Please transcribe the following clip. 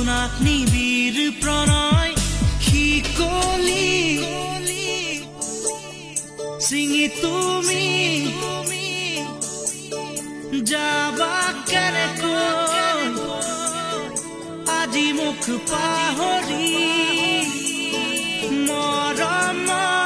জোনাক নিবিড় প্ৰণয় শিকলি ছিঙি তুমি যাবা কেনেকৈ আজি মোক পাহৰি মৰমৰ।